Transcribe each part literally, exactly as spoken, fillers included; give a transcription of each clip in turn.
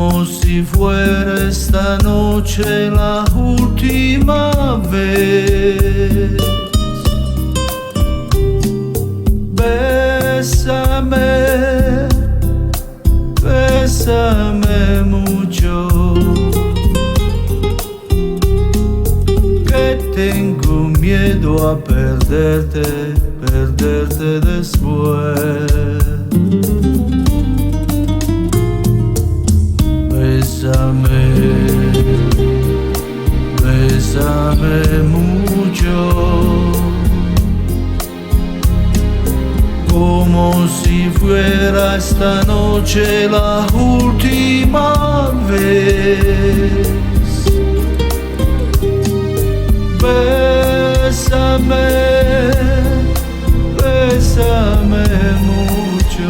Como si fuera esta noche la última vez. Bésame, bésame mucho, que tengo miedo a perderte, perderte después. Bésame, bésame mucho, como si fuera esta noche la última vez. Bésame, bésame mucho,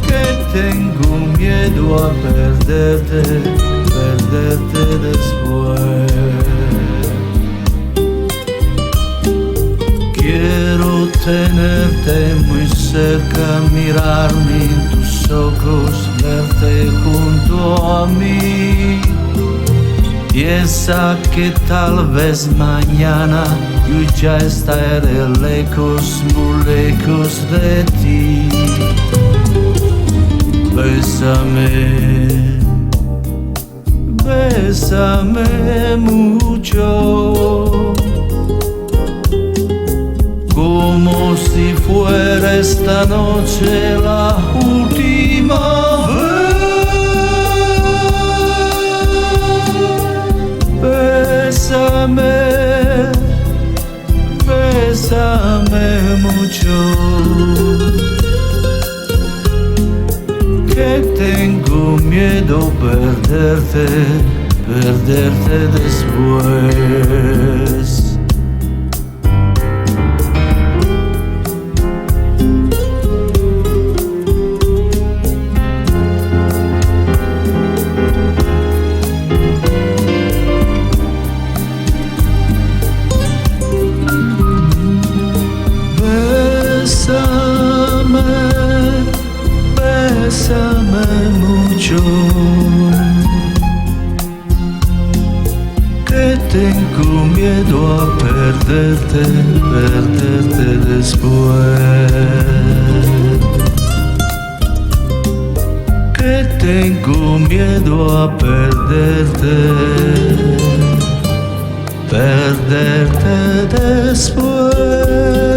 que tengo miedo a perderte, perderte después. Quiero tenerte muy cerca, mirarme en tus ojos, verte junto a mí. Piensa que tal vez mañana yo ya estaré lejos, muy lejos de ti. Bésame, bésame mucho, como si fuera esta noche la última vez. Bésame, bésame mucho, que tengo miedo perderte, perderte después. Bésame, bésame mucho, que tengo miedo a perderte, perderte después. Que tengo miedo a perderte, perderte después.